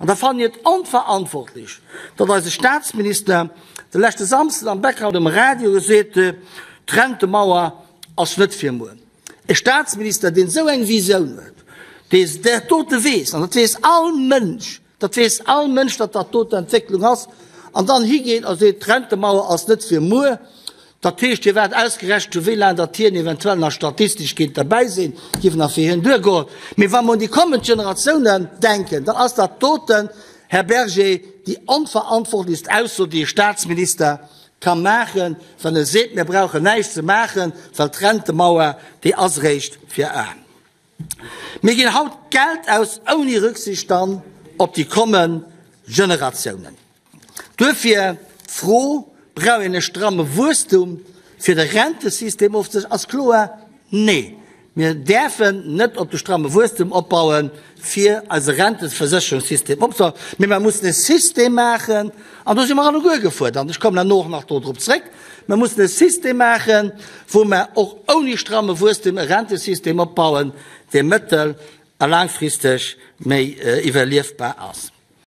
An da fannen ech et onverantwortlech, datt eise Staatsminister de leschte Samsden am Background um Radio geseet huet, d'Rentemauer ass net fir muer. E Staatsminister, deen esou eng Visioun huet, dee dat dote weess, an dat weess all Mënsch, dat weess all Mënsch, datt dat do d'Entwécklung ass, an dann higeet a seet, d'Rentemauer ass net fir muer, dat heescht, hie waart ausgerechent scho wéi laang datt hien eventuell nach statistesch kéint derbäi sinn, géif nach fir hien duergoen. Mee wa mer un déi kommend Generatiounen denken, dann ass dat doten, Här Berger, déi onverantwortlechst Ausso, déi e Staatsminister ka maachen, wann e seet, mir brauchen näischt ze maachen, well d'Rentemauer, déi ass eréischt fir a. Mir ginn haut Geld aus ouni Rücksicht dann op déi kommend Generatiounen. Duerfir d'Fro, Brauch een e stramme Wuesstum, fir de Rentesystem ofzesécheren? Ass kloer, Nee. Mir däerfen net op de stramme Wuesstum opbauen, fir eise Renteversécherungssystem opzebauen, mee mer mussen e System maachen, an do si mer alleguer gefuerdert, an ech kommen herno och nach do drop zréck, mer mussen e System maachen, wou mer och ouni stramme Wuesstum e Rentesystem opbauen, dee mëttel a laangfristeg méi iwwerliefbar ass.